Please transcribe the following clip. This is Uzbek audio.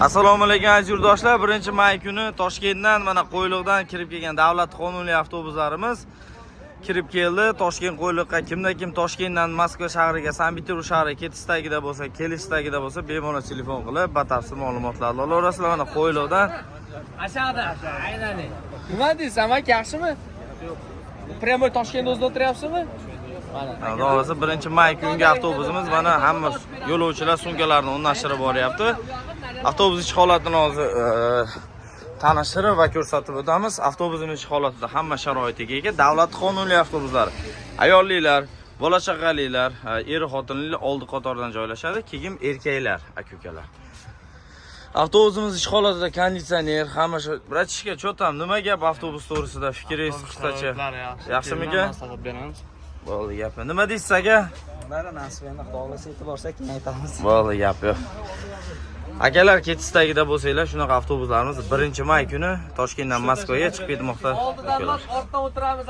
Assalomu alaykum, aziz yurtdoshlar. 1-may kuni Toshkentdan, mana, Qo'yliqdan kirib kelgan davlat qonuniy avtobuslarimiz kirib keldi. Toshkent Qo'yliqqa kimda kim Toshkentdan Moskva shahriga, Sankt-Peterburg shahriga ketish istagida bo'lsa, kelish istagida bo'lsa, bemalol telefon qilib, batafsil ma'lumotlarni olaverasizlar. Mana, Qo'yliqdan. Aşağıda. Aynen. Nima deysiz, aka, yaxshimi? Прямой Toshkentda o'zida o'tiryapsizmi? Mana. Xudo xohlasa, 1-may kungi avtobusimiz, mana, hamma yo'lovchilar sumkalarini o'rnashtirib boryapti. Avtobus ichki holatini hozir tanishtirib va ko'rsatib o'tamiz. Avtobusimiz ichki holatida hamma sharoitiga ega. Davlat qonuniy avtobuslar. Ayollilar, bola chaqalilar, er xotinlilar oldi qatordan joylashadi, keyin erkaklar, aka-ukalar. Avtobusimiz ichki holatida konditsioner, hamma shu. Братишка, что там? Nima gap avtobus to'g'risida fikringiz qisqacha? Yaxshimikan? Maslahat beramiz. Bo'ldi, gap. Nima deysiz, aka? Mana, nasib endi, xudo xohlasa, yetib borsak, keyin aytamiz. Bo'ldi, gap yo'q. Akalar, ketish istagida bo'lsanglar, shunaqa avtobuslarimiz 1-may kuni Toshkentdan Moskvaga chiqib ketmoqda. Oldidan Akalar. emas, ortdan o'tiramiz.